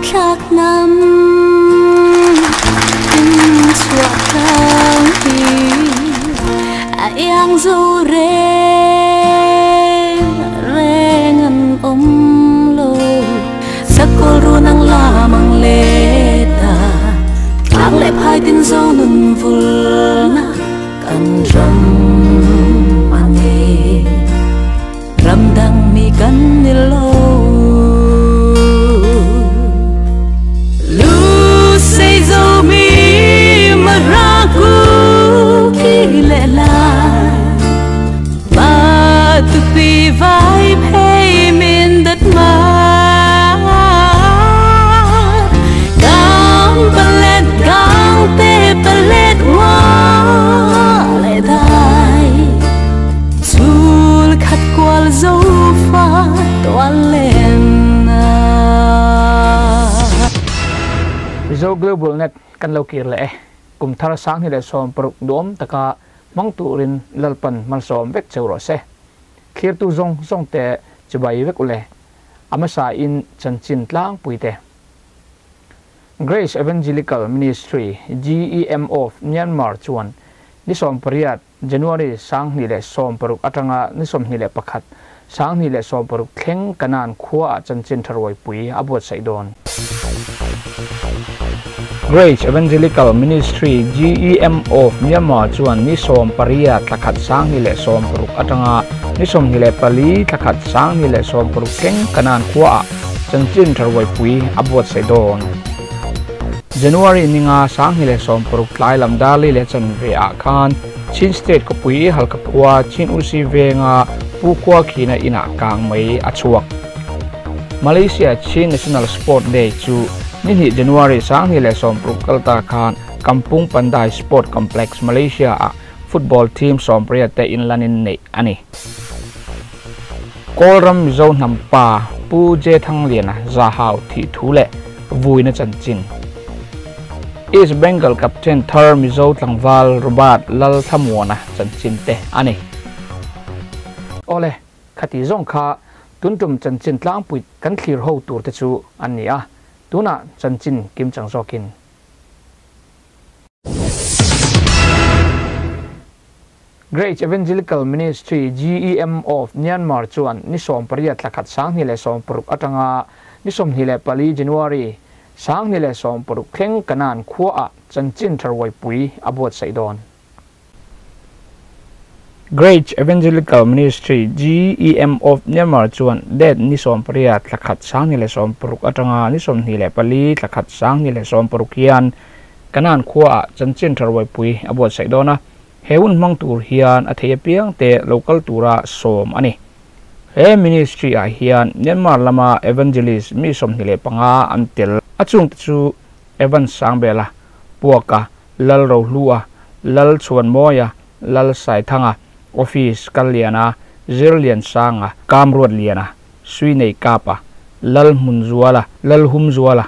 Thlak nam in chhuah tlang hi a iang zo reng reng an awm lo sakol ru nang lamang le ta tlang le phai tin zo nun vul na kan ram ani ram dang mi kan ni lo. Vai phei min dat ma gang palet gang te palet wa le dai chul khat kwal zo fa toan len na. Mizo Global Net kan lo kir le kum thar sang ni le som paruk dom taka mang turin lalpan malsom vek chewro se clear tu zong zong te chubai vek ule amasa in chanchin tlang puite. Grace Evangelical Ministry GEM of Myanmar chuan ni som pariat January sang ni le som paruk atanga ni som ni le pakhat sang ni le som paruk thleng kanan khuwa chanchin tharwai pui abot sai don. Grace Evangelical Ministry GEM of Myanmar chuan ni som pariat thlakhat sang ni le som paruk atanga ni som ni le pali thlakhat sang ni le som paruk thleng kanan khuwa chanchin tharwai pui abot sai don. January ninga sang ni le som paruk tlai lam dali le chan ve a khan Chin State ko pui halka phua Chin usi venga pu kwa khina ina kang mai achuak. Malaysia Chin National Sport Day chu ni hi January sang ni le som paruk kalta khan Kampung Pandai Sport Complex Malaysia a football team som pria te in lanin nei ani. Kolram Mizo nampa pu je thangliana za hau thi thule vuina chanchin. East Bengal captain Thar Mizo Tlangval Robert Lal Thamuana chanchin te ani. Ole khati zong kha tuntum chanchin tlangpui kan thlir ho tur te chu ani a tuna chanchin kim chang zokin. Great Evangelical Ministry GEM of Myanmar chuan ni som pariat thlakhat sang ni le som paruk atanga ni som ni le pali January sang ni le som paruk thleng kanan khuwa a chanchin tharwai pui abot sai don. Great Evangelical Ministry GEM of Myanmar chuan det ni som pariat thlakhat sang ni le som paruk atanga ni som ni le pali thlakhat sang ni le som paruk hian kanan khuwa a chanchin tharwai pui abot sai dona. Heun mang tur hian a theia piang te local tura som ani. He ministry a hian Myanmar lama evangelist mi som ni le panga an tel achung te chu Evan Sangbela Puaka Lal Rohlua Lal Chuan Moya Lal Sai Thanga Office Kalyana Zirlian Sanga Kamruat Liana Suinei Kapa Lal Munzuala Lal Humzuala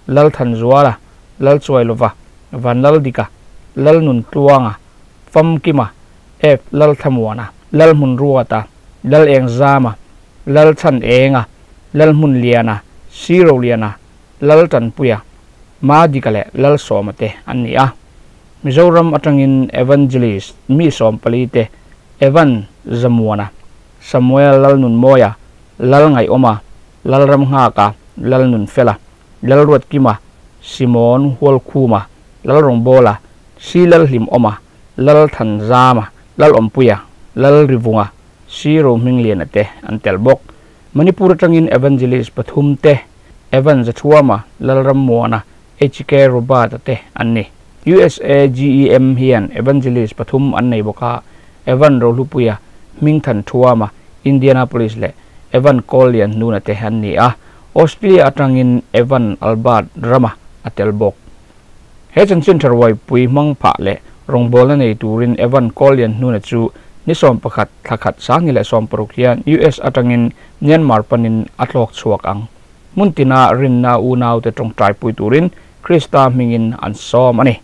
Lal Thanzuala Lal Chuailova Vanlal Dika Lal Nun Tluanga Famkima F Lal Thamuana Lal Munruata Lal Engzama Lal Chan Enga Lal Munliana Siroliana Lal Tanpuya Madikale Lal Somate ani a. Mizoram atangin evangelist mi som palite Evan Zamuana Samuel Lal Nun Moya Lal Ngai Oma Lal Ram Ngaka Lal Nun Fela Lal Ruat Kima Simon Hual Khuma Lal Rongbola Si Lal Hlim Oma Lal Thanzama Lal Ompuya Lal Rivunga Si Rohmingliana te an tel bawk. Manipur atangin evangelist pathum te Evan Zathuama Lal Rammuana HK Robert te an ni. USA GEM hian Evangelist pathum an nei bawk a, Evan Rohlupuia, Hmingthan Thuama, Indianapolis leh Evan Kawllian Hnuna te an ni a, Australia atangin Evan Albert Rama a tel bawk. He chanchin tha ruaipui hmang phah leh rawngbawlna nei turin Evan Kawllian Hnuna chu ni 11 thla khat 2016 hian US atangin Myanmar panin a tlawk chhuak ang. Hmun tina rinna unaute tawngtaipui turin Krista hmingin an sawm a ni.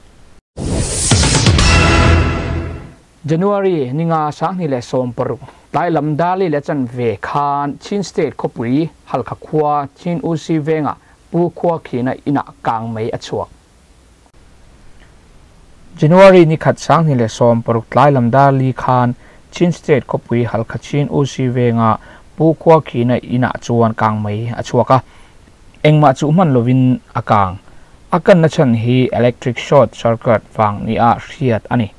January ninga 2016 tlai lam Dali leh chanve khan Chin State khawpui Halkha khua Chin UC venga Pu Khua Khina inah kang mai a chhuak. January ni khat 2016 tlai lam Dali khan Chin State khawpui Halkha Chin UC venga Pu Khua Khina inah chuan kang mai a chhuak a. Engmah chu hman lovin a kang. A kanna chan hi electric short circuit vang ni a hriat a ni.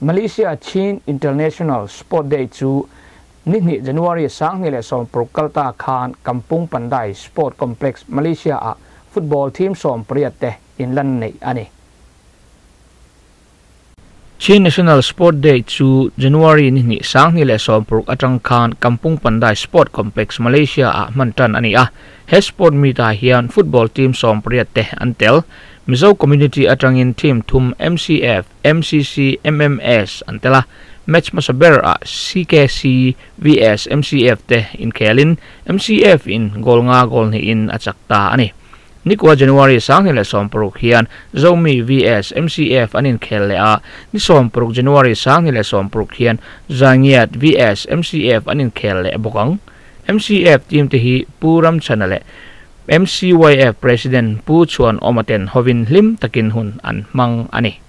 Malaysia Chin International Sport Day chu ni hnih January 2016 kalta khan Kampung Pandai Sport Complex Malaysia a football team 18 te inlan nei ani. Chin National Sport Day chu January ni hnih 2016 atang khan Kampung Pandai Sport Complex Malaysia a hman tan ani a. He sport meet ah hian football team 18 te an tel. Mizo community atangin team thum MCF, MCC, MMS an tela. Match hmasa ber a CKC vs MCF te inkhelin MCF in goal nga goal hnih in a chak ta ani. Nikua January 2016 hian Zomi vs MCF an inkhel leh a. Ni 16 January 2016 hian Zangiat vs MCF an inkhel leh bawk ang. MCF team te hi Pu Ramchana leh MCYF President Pu Chuan Omaten hovin hlim takin hun an hmang ani.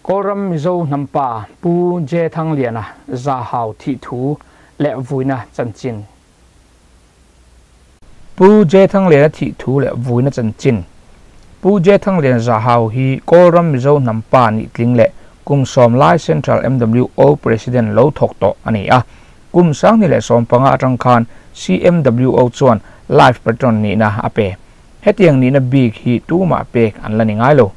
Kawlram Mizo hnampa Pu J Thangliana za hau thi thu leh vuina chanchin. Pu J Thangliana thi thu leh vuina chanchin. Pu J Thangliana za hau hi Kawlram Mizo hnampa ni tling leh kum sawm lai Central MWO President lo thawk tawh ani a. Kum 2015 atang khan CMWO chuan life patron ni na a pe. Hetiang ni na bik hi tuma pek an la ni ngai lo.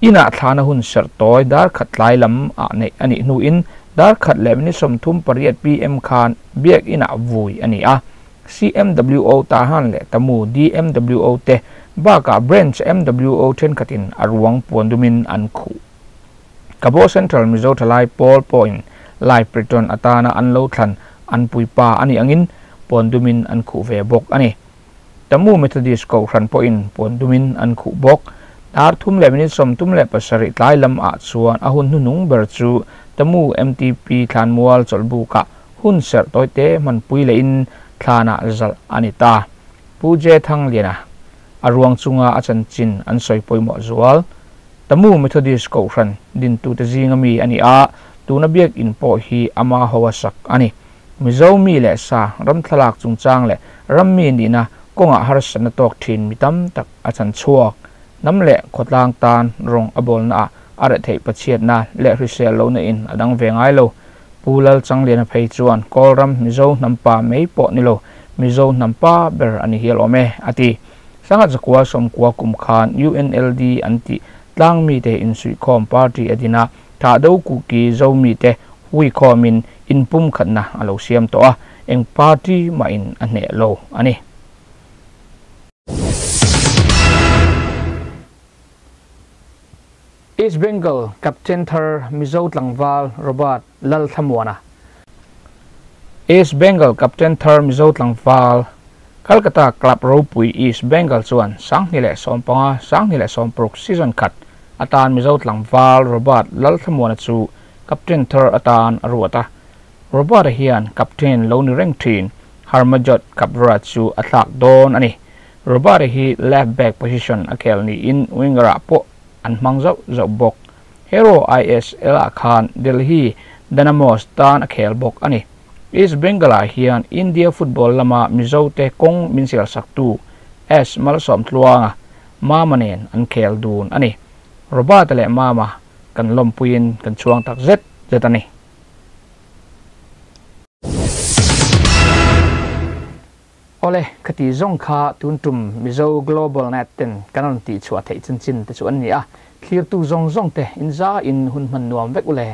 Ina thlana hun ser toy dar khat lai lam a nei ani hnu in dar khat le ni 38 pm khan biak ina vui ani a. CMWO ta han le tamu DMWO te baka branch MWO then khatin aruang puandumin an khu. Kabo Central Mizo Thalai Paul Point live patron atana an lo thlan an puipa ani angin puandumin an khu ve bawk ani. Tamu Methodist ko hran pawhin puandumin an khu bawk. Dar thum leh minute 37 tlai lam ah chuan a hun hnunung ber chu Tamu MTP thlanmual chawlhbuka hun serh tawite hmanpui leh in thlana zal ani ta. Pu J Thangliana a ruang chunga a chanchin an sawi pawimawh zual. Tamu Methodist ko hran din tu te zinga mi ani a. Tuna biak in pawh hi ama hoa sak ani. Mizo mi leh sa ram thlalak chungchang leh ram mi ni na kawnga harsatna tawk thin mi tam tak a chan chhuak. Nam leh khawtlang tan rawng a bawlna ah a reh theih pachiatna leh hrisel lo na in a dang ve ngai lo. Pu Lal Changliana phei chuan Kawlram Mizo hnampa mai pawh ni lo Mizo hnampa ber ani hial awm e a ti. Sangha zakua sawmkua kum khan UNLD an tih tlang mi te insuihkhawm party a din a. Tha do kuki zo mi te hui khawmin inpum khatna a lo siam tawh a. Eng party mah in a hneh lo ani. East Bengal captain thar Mizo tlangval Robert Lalthlamuana. East Bengal captain thar Mizo tlangval Calcutta club ropui East Bengal chuan 2015 2016 season khat atan Mizo tlangval Robert Lalthlamuana chu captain thar atan a ruat a. Robert hian captain lo ni reng thin Harmajot Kabra chu a thlak dawn ani. Robert hi left back position a khel ni in winger ah pawh an hmang zauh zauh bawk. Hero ISL ah khan Delhi Dynamos tan a khel bawk ani. East Bengal ah hian India football lama Mizo te kawng min sial saktu S Malsawm Tluanga Mama nen an khel dun ani. Robert leh Mama kan lawmpuiin kan chhuang tak zet zet ani. Awle, khati zawng kha tun tum Mizo Global Net ten kan rawn tih chhuah theih chanchin te chu an ni a, thlirtu zawng zawng te in za in hun hman nuam vek ule.